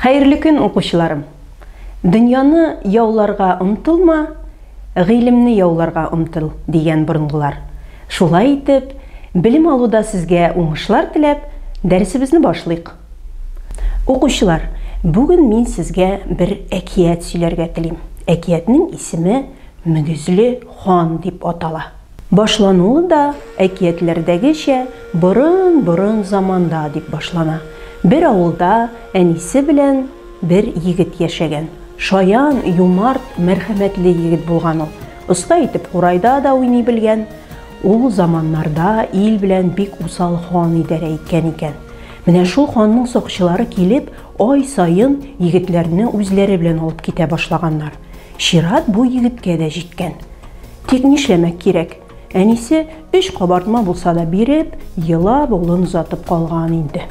Хәерле көн, укучыларым! Дөньяны яуларга омтылма, гыйлемне яуларга омтыл, дигән борынгылар. Шулай итеп, белем алуда сезгә уңышлар теләп, дәресебезне башлыйк. Укучылар, бүген мин сезгә бер әкият сөйләргә телим. Әкиятнең исеме Мөгезле хан дип атала. Башлануы да, әкиятләрдәгечә, борын-борын заманда дип башлана. Бер авылда әнисе белән бер егет яшәгән. Шаян, юмарт, мәрхәмәтле егет булган ул. Оста итеп курайда да уйный белгән. Ул заманнарда ил белән бик усал хан идарә иткән икән. Менә шул ханның сакчылары килеп, ай саен егетләрне үзләре белән алып китә башлаганнар. Чират бу егеткә дә җиткән. Тик нишләмәк кирәк, әнисе өч кабартма булса да биреп, елап улын озатып калган инде.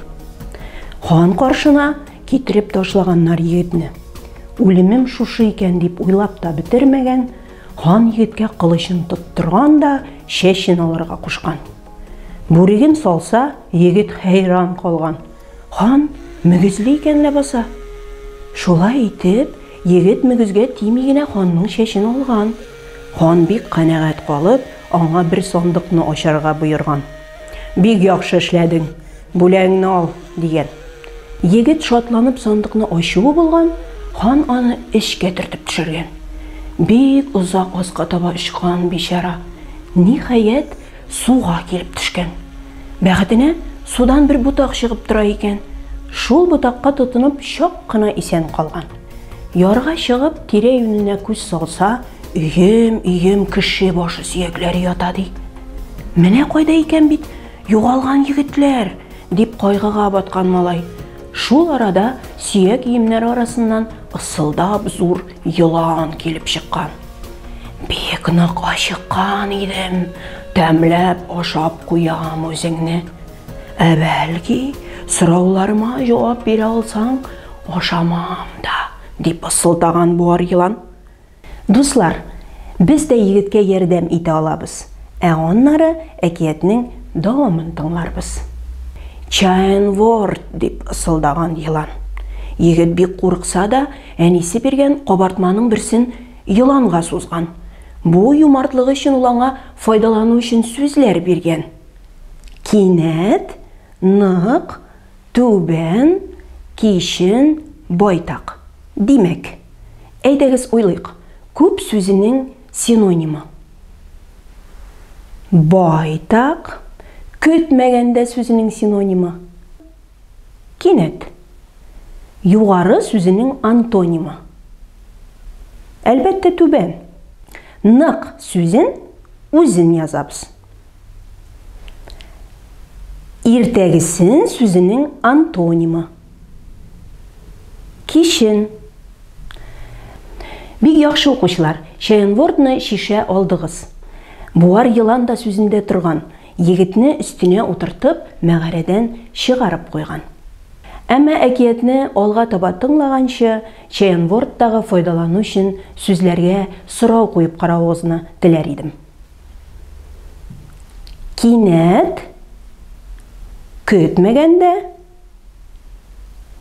Хан каршына китереп ташлаганнар егетне. Үлемем шушы икән дип уйлап та бетермәгән, хан егеткә кылычын тоттырган да чәчен алырга кушкан. Бүреген салса, егет хәйран калган. Хан мөгезле икән ләбаса. Шулай итеп, егет мөгезгә тими генә ханның чәчен алган. Хан бик канәгать калып, аңа бер сандыкны ачарга боерган. Бик яхшы эшләдең, бүләгеңне ал, дигән. Егет шатланып сандыкны ачуы булган, хан аны эчкә төртеп төшергән. Бик озак аска таба очкан бичара. Ниһаять, суга килеп төшкән. Бәхетенә, судан бер ботак чыгып тора икән. Шул ботакка тотынып, чак кына исән калган. Ярга чыгып, тирә-юненә күз салса, өем-өем кеше башы сөякләре ята, ди. Менә кайда икән бит югалган егетләр, дип кайгыга баткан малай. Шул арада сөяк өемнәре арасыннан ысылдап зур елан килеп чыккан. Бик нык ачыккан идем, тәмләп ашап куям үзеңне. Ә бәлки, сорауларыма җавап бирә алсаң, ашамам да, дип ысылдаган буар елан. Дуслар, без дә егеткә ярдәм итә алабыз. Ә аннары әкиятнең дәвамын тыңларбыз. Чаенворд, дип ысылдаган елан. Егет бик курыкса да, әнисе биргән кабартманың берсен еланга сузган. Бу юмартлыгы өчен ул аңа файдалану өчен сүзләр биргән. Кинәт, нык, түбән, кичен, байтак. Димәк, әйдәгез уйлыйк, күп сүзенең синонимы. Байтак, көтмәгәндә сүзенең синонимы. Кинәт. Югары сүзенең антонимы. Әлбәттә, түбән. Нык сүзен үзен язабыз. Иртәгесен сүзенең антонимы. Кичен. Бик яхшы укучылар, чаянвордны чишә алдыгыз. Буар елан да сүзендә торган. Егетне өстенә утыртып, мәгарәдән чыгарып куйган. Әмма әкиятне алга таба тыңлаганчы, Чаянвордтагы файдалану өчен сүзләргә сорау куеп каравыгызны теләр идем. Кинәт, көтмәгәндә,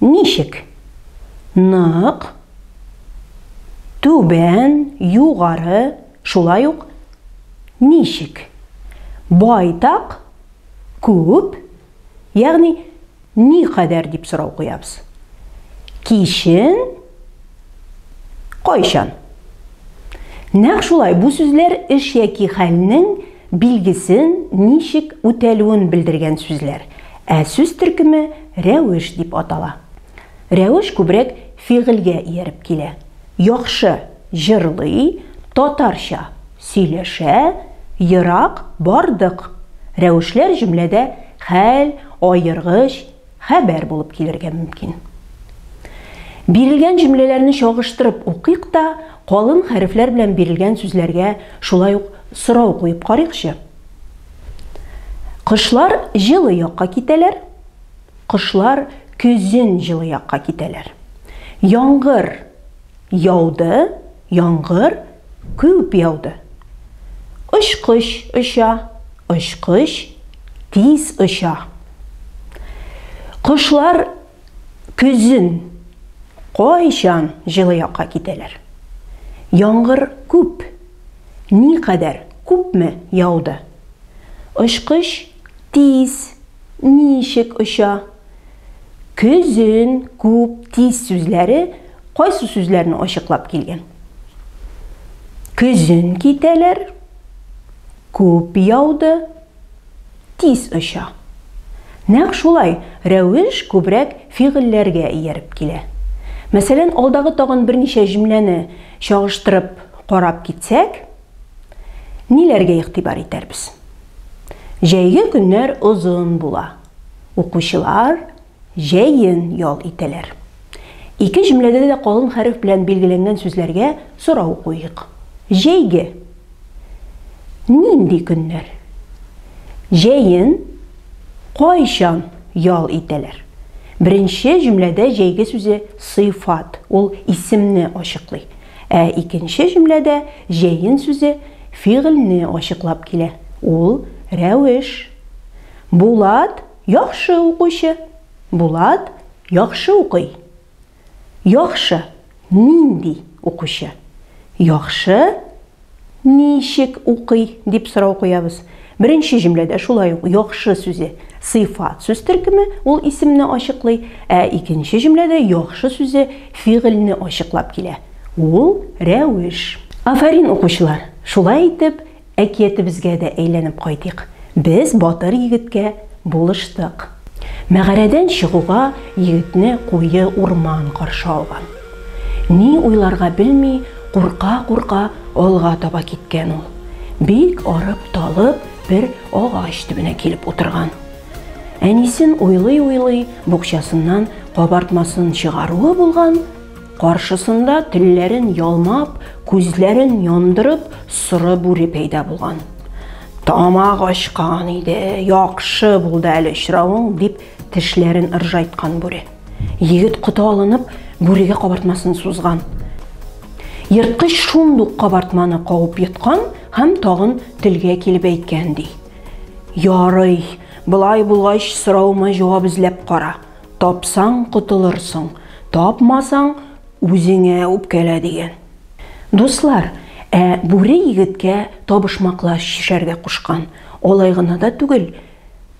ничек? Нык, түбән, югары, Шулай ук ничек? Байтак, күп, ягъни никадәр дип сорау куябыз. Кичен, кайчан? Нәкъ шулай, бу сүзләр эш яки хәлнең билгесен ничек үтәлүен белдергән сүзләр. Ә сүз төркеме рәвеш дип атала. Рәвеш күбрәк фигыльгә ияреп килә. Яхшы җырлый, татарча сөйләшә, ерак бардык. Рәвешләр җөмләдә хәл, аергыч, хәбәр булып килергә мөмкин. Бирелгән җөмләләрне чагыштырып укыйк та, калын хәрефләр белән бирелгән сүзләргә шулай ук сорау куеп карыйкчы. Кошлар җылы якка китәләр. Кошлар көзен җылы якка китәләр. Яңгыр яуды, яңгыр күп яуды. Очкыч оча, очкыч тиз оча. Кошлар көзен. Кайчан җылы якка китәләр? Яңгыр күп. Никадәр, күпме яуды? Очкыч тиз, ничек оча? Көзен, күп, тиз сүзләре кайсы сүзләрне ачыклап килгән? Көзен китәләр, күп яуды, тиз оча. Нәкъ шулай, рәвеш күбрәк фигыльләргә ияреп килә. Мәсәлән, алдагы тагын берничә җөмләне чагыштырып карап китсәк, ниләргә игътибар итәрбез? Җәйге көннәр озын була. Укучылар җәен ял итәләр. Ике җөмләдә дә калын хәреф белән билгеләнгән сүзләргә сорау куйыйк. Җәйге. Нинди көннәр? Җәен кайчан ял итәләр? Беренче җөмләдә җәйге сүзе сыйфат, ул исемне ачыклый. Ә икенче җөмләдә җәен сүзе фигыльне ачыклап килә, ул рәвеш. Булат яхшы укучы. Булат яхшы укый. Яхшы нинди укучы? Яхшы ничек укый дип сорау куябыз. Беренче җөмләдә шулай ук яхшы сүзе сыйфат сүз төркеме, ул исемне ачыклый, ә икенче җөмләдә яхшы сүзе фигыльне ачыклап килә. Ул рәвеш. Афәрин, укучылар! Шулай итеп, Әкиятебезгә дә әйләнеп кайтыйк. Без батыр егеткә булыштык. Мәгарәдән чыгуга егетне куе урман каршы алган. Ни уйларга белми, курка-курка алга таба киткән ул. Бик арып-талып бер агач төбенә килеп утырган. Әнисен уйлый-уйлый букчасыннан кабартмасын чыгаруы булган, Каршысында телләрен ялмап, күзләрен яндырып, соры бүре пәйда булган. Тамак ачкан иде, яхшы булды әле очравың, дип тешләрен ыржайткан бүре. Егет коты алынып, бүрегә кабартмасын сузган. Ерткыч шундук кабартманы кабып йоткан һәм тагын телгә килеп әйткән ди. Ярый, болай булгач, соравыма җавап эзләп кара. Тапсаң, котылырсың, тапмасаң, үзеңә үпкәлә, дигән. Дуслар, ә бүре егеткә табышмаклар чишәргә кушкан. Алай гына да түгел,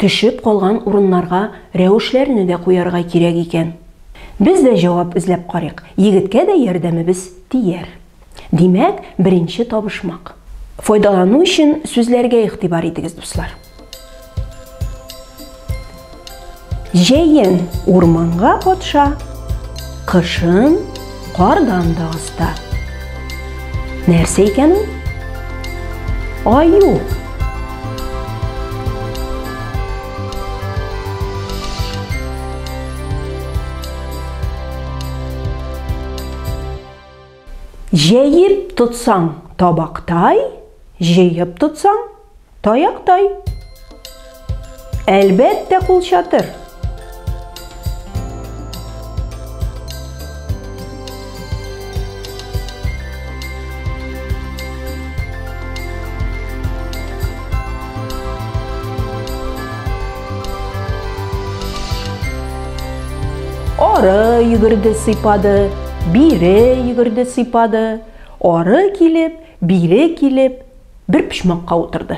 төшеп калган урыннарга рәвешләрне дә куярга кирәк икән. Без дә җавап эзләп карыйк, егеткә дә ярдәмебез тияр. Димәк, беренче табышмак. Файдалану өчен сүзләргә игътибар итегез, дуслар. Җәен урманга патша, кышын кардан да оста. Нәрсә икән ул? Аю. Җәеп тотсаң, табактай, җыеп тотсаң, таяктай. Әлбәттә, кулчатыр. Ары йөгерде сыйпады, бире йөгерде сыйпады, ары килеп, бире килеп, бер почмакка утырды.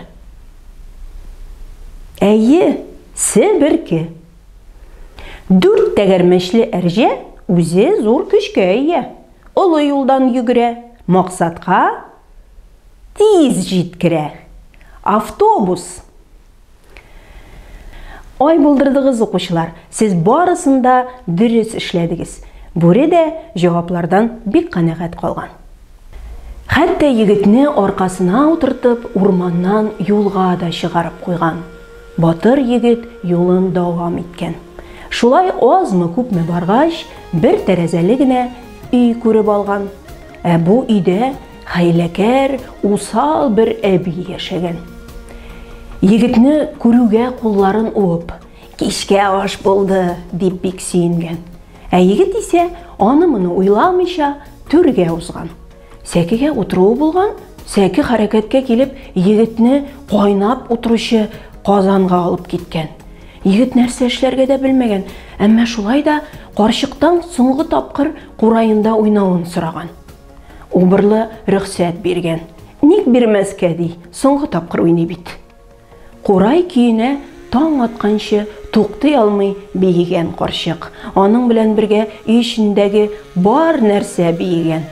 Әйе, себерке. Дүрт тәгәрмәчле әрҗә үзе зур көчкә ия. Олы юлдан йөгерә, максатка тиз җиткерә. Автобус. Ай булдырдыгыз, укучылар. Сез барысын да дөрес эшләдегез. Бүре дә җаваплардан бик канәгать калган. Хәтта егетне аркасына утыртып, урманнан юлга да чыгарып куйган. Батыр егет юлын дәвам иткән. Шулай азмы-күпме баргач, бер тәрәзәле генә өй күреп алган. Ә бу өйдә хәйләкәр, усал бер әби яшәгән. Егетне күрүгә кулларын уып, Кичкә аш булды, дип бик сөенгән. Ә егет исә аны-моны уйламыйча түргә узган. Сәкегә утыруы булган, сәке хәрәкәткә килеп, егетне кайнап утыручы казанга алып киткән. Егет нәрсә эшләргә дә белмәгән, әмма шулай да карчыктан соңгы тапкыр кураенда уйнавын сораган. Убырлы рөхсәт биргән. Ник бирмәскә, ди, соңгы тапкыр уйный бит. Курай көенә таң атканчы туктый алмый биегән карчык. Аның белән бергә өй эчендәге бар нәрсә биегән.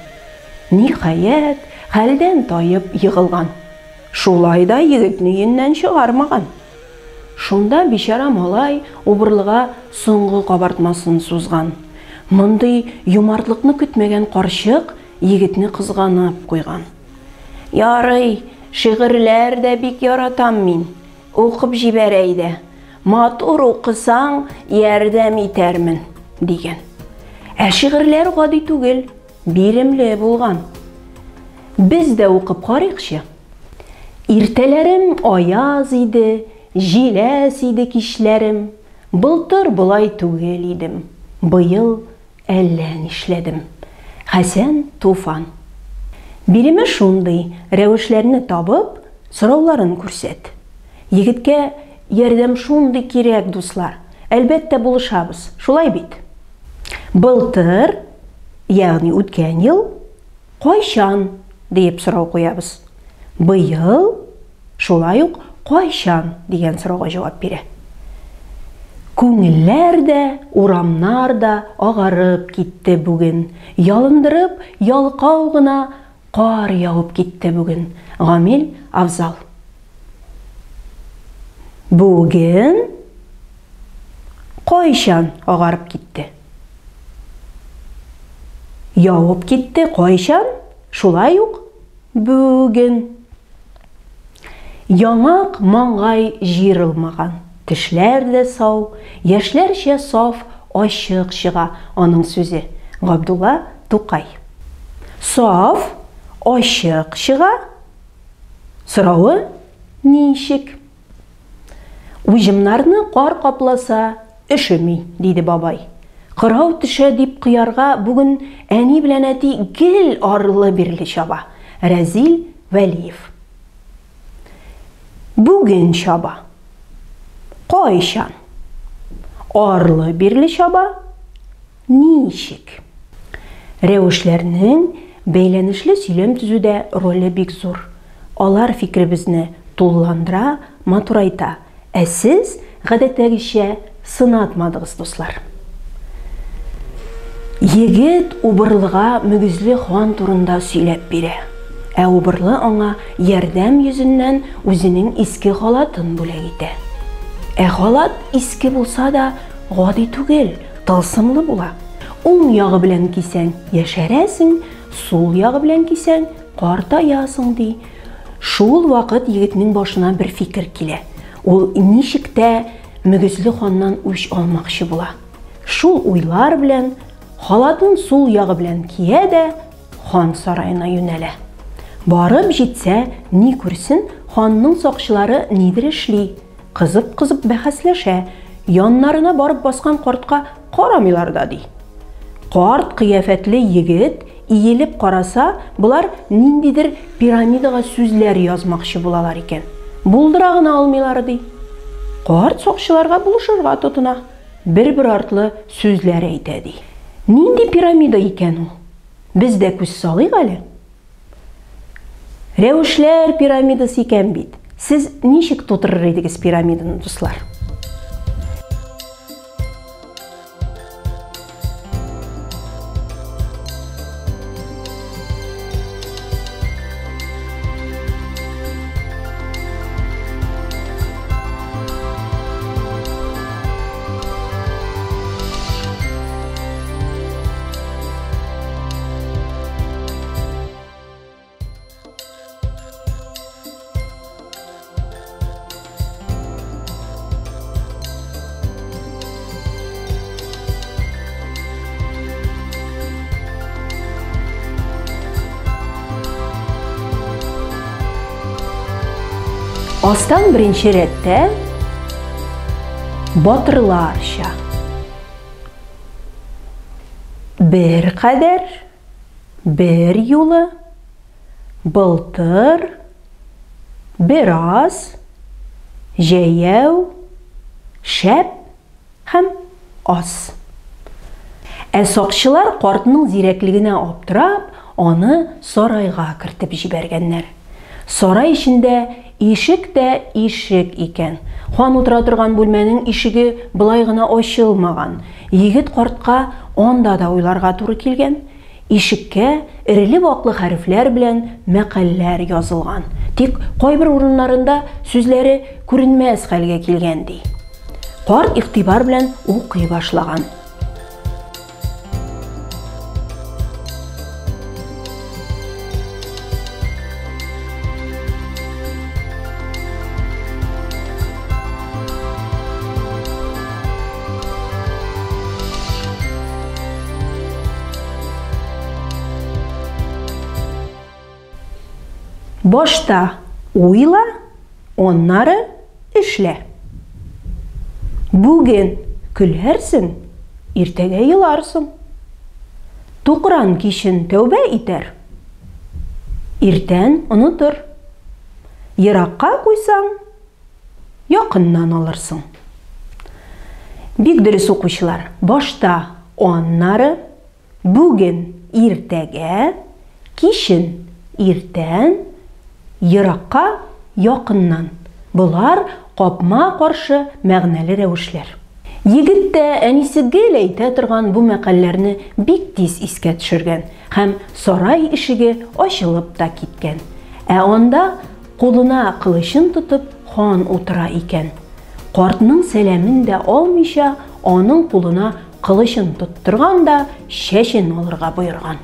Ниһаять, хәлдән таеп егылган. Шулай да егетне өеннән чыгармаган. Шунда бичара малай убырлыга соңгы кабартмасын сузган. Мондый юмартлыкны көтмәгән карчык егетне кызганып куйган. Ярый, шигырьләр дә бик яратам мин. Укып җибәр әйдә. Матур укысаң, ярдәм итәрмен, дигән. Ә шигырьләр гади түгел, биремле булган. Без дә укып карыйкчы. Иртәләрем аяз иде, җиләс иде кичләрем. Былтыр болай түгел идем, быел әллә нишләдем. Хәсән Туфан. Биреме шундый, рәвешләрне табып, сорауларын күрсәт. Егеткә ярдәм шундый кирәк, дуслар. Әлбәттә, булышабыз, шулай бит? Былтыр, ягъни үткән ел, Кайчан? диеп сорау куябыз. Быел шулай ук кайчан дигән сорауга җавап бирә. Күңелләр дә, урамнар да агарып китте бүген. Ялындырып, ялкау гына кар явып китте бүген. Гамил Афзал. Бүген кайчан агарып китте? Явып китте кайчан? Шулай ук бүген. Яңак маңгай җыерылмаган, тешләр дә сау, яшьләрчә саф, ачык чыга аның сүзе. Габдулла Тукай. Саф, ачык чыга. Соравы ничек? Уҗымнарны кар капласа, өшеми, диде бабай. Кырау төшә дип кыярга бүген әни белән әти гел арлы-бирле чаба. Рәзил Вәлиев. Бүген чаба. Кайчан? Арлы-бирле чаба. Ничек? Рәвешләрнең бәйләнешле сөйләм төзүдә роле бик зур. Алар фикеребезне тулыландыра, матурайта. Ә сез, гадәттәгечә, сынатмадыгыз, дуслар. Егет Убырлыга мөгезле хан турында сөйләп бирә. Ә Убырлы аңа ярдәм йөзеннән үзенең иске халатын бүләк итә. Ә халат иске булса да, гади түгел, тылсымлы була. Уң ягы белән кисәң, яшәрәсең, сул ягы белән кисәң, картаясың, ди. Шул вакыт егетнең башына бер фикер килә. Ул ничек тә мөгезле ханнан үч алмакчы була. Шул уйлар белән халатын сул ягы белән кия дә хан сараена юнәлә. Барып җитсә, ни күрсен, ханның сакчылары нидер эшли. Кызып-кызып бәхәсләшә, яннарына барып баскан картка карамыйлар да, ди. Карт кыяфәтле егет иелеп караса, болар ниндидер пирамидага сүзләр язмакчы булалар икән. Булдыра гына алмыйлар, ди. Карт сакчыларга булышырга тотына, бер-бер артлы сүзләр әйтә, ди. Нинди пирамида икән ул? Без дә күз салыйк әле. Рәвешләр пирамидасы икән бит. Сез ничек тутырыр идегез пирамиданы, дуслар? Астан беренче рәттә батырларча. Бер кадәр, бер юлы, былтыр, бераз, җәяү, шәп һәм аз. Ә сакчылар картның зирәклегенә аптырап, аны сарайга кертеп җибәргәннәр. Сарай эчендә ишек тә ишек икән. Хан утыра торган бүлмәнең ишеге болай гына ачылмаган. Егет картка анда да уйларга туры килгән. Ишеккә эреле-ваклы хәрефләр белән мәкальләр язылган. Тик кайбер урыннарында сүзләре күренмәс хәлгә килгән, ди. Карт игътибар белән укый башлаган. Башта уйла, аннары эшлә. Бүген көләрсең, иртәгә еларсың. Тукран кичен тәүбә итәр, иртән онытыр. Еракка куйсаң, якыннан алырсың. Бик дөрес, укучылар. Башта, аннары, бүген, иртәгә, кичен, иртән, еракка, якыннан. Болар капма-каршы мәгънәле рәвешләр. Егет тә әнисе гел әйтә торган бу мәкальләрне бик тиз искә төшергән һәм сарай ишеге ачылып та киткән. Ә анда кулына кылычын тотып хан утыра икән. Картның сәламен дә алмыйча, аның кулына кылычын тоттырган да чәчен алырга боерган.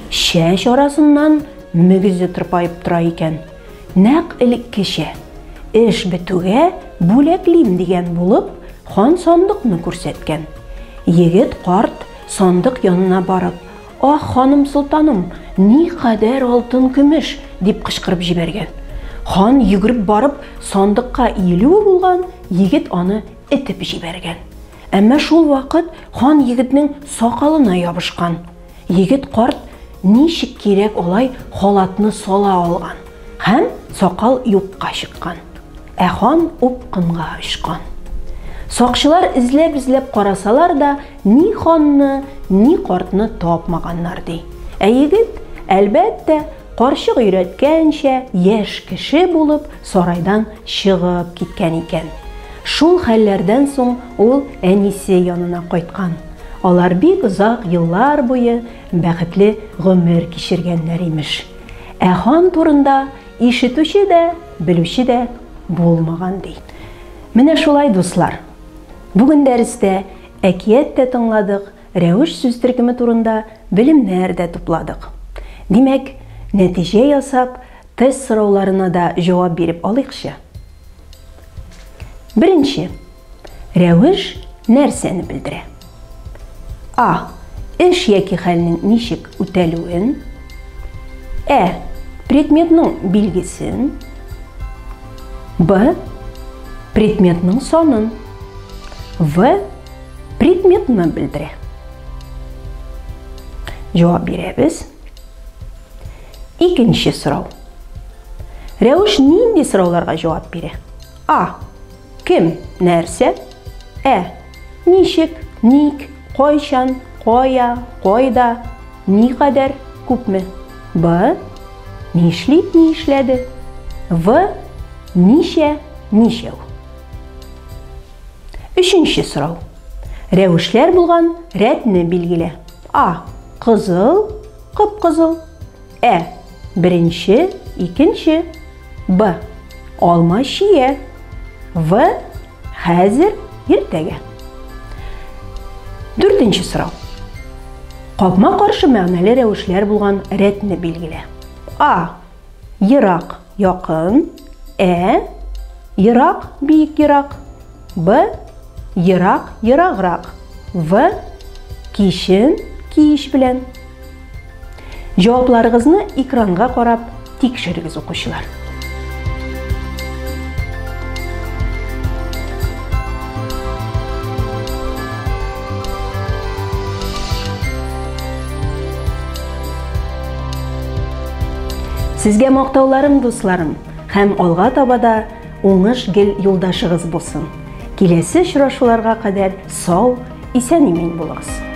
Чәч арасыннан мөгезе тырпаеп тора икән. Нәкъ элеккечә, эш бетүгә бүләклим дигән булып, хан сандыкны күрсәткән. Егет карт сандык янына барып, Ах, ханым-солтаным, никадәр алтын-көмеш! дип кычкырып җибәргән. Хан йөгереп барып сандыкка иелүе булган, егет аны этеп җибәргән. Әмма шул вакыт хан егетнең сакалына ябышкан. Егет карт ничек кирәк алай халатны сала алган һәм сакал юкка чыккан. Ә хан упкынга очкан. Сакчылар эзләп-эзләп карасалар да, ни ханны, ни картны тапмаганнар, ди. Ә егет, әлбәттә, карчык өйрәткәнчә, яшь кеше булып, сарайдан чыгып киткән икән. Шул хәлләрдән соң ул әнисе янына кайткан. Алар бик озак еллар буе бәхетле гомер кичергәннәр, имеш. Ә хан турында ишетүче дә, белүче дә булмаган, ди. Менә шулай, дуслар. Бүген дәрестә әкият тә тыңладык, рәвеш сүз төркеме турында белемнәр дә тупладык. Димәк, нәтиҗә ясап, тест сорауларына да җавап биреп алыйкчы. Беренче. Рәвеш нәрсәне белдерә? А. Эш яки хәлнең ничек үтәлүен. Ә. Предметның билгесен. Б. Предметның санын. В. Предметны белдерә. Җавап бирәбез. Икенче сорау. Рәвеш нинди сорауларга җавап бирә? А. Кем, нәрсә? Ә. Ничек, ник, кайчан, кая, кайда, никадәр, күпме? Б. Нишли, ни эшләде? В. Ничә, ничәү? Өченче сорау. Рәвешләр булган рәтне билгелә. А. Кызыл, кып-кызыл. Ә. Беренче, икенче. Б. Алма, чия. В. Хәзер, иртәгә. Дүртенче сорау. Капма-каршы мәгънәле рәвешләр булган рәтне билгелә. А. Ерак, якын. Ә. Ерак, бик ерак. Б. Ерак, ераграк. В. Кичен, кич белән. Җавапларыгызны экранга карап тикшерегез, укучылар. Сезгә мактауларым, дусларым, һәм алга таба да уңыш гел юлдашыгыз булсын. Киләсе очрашуларга кадәр сау, исән-имин булыгыз.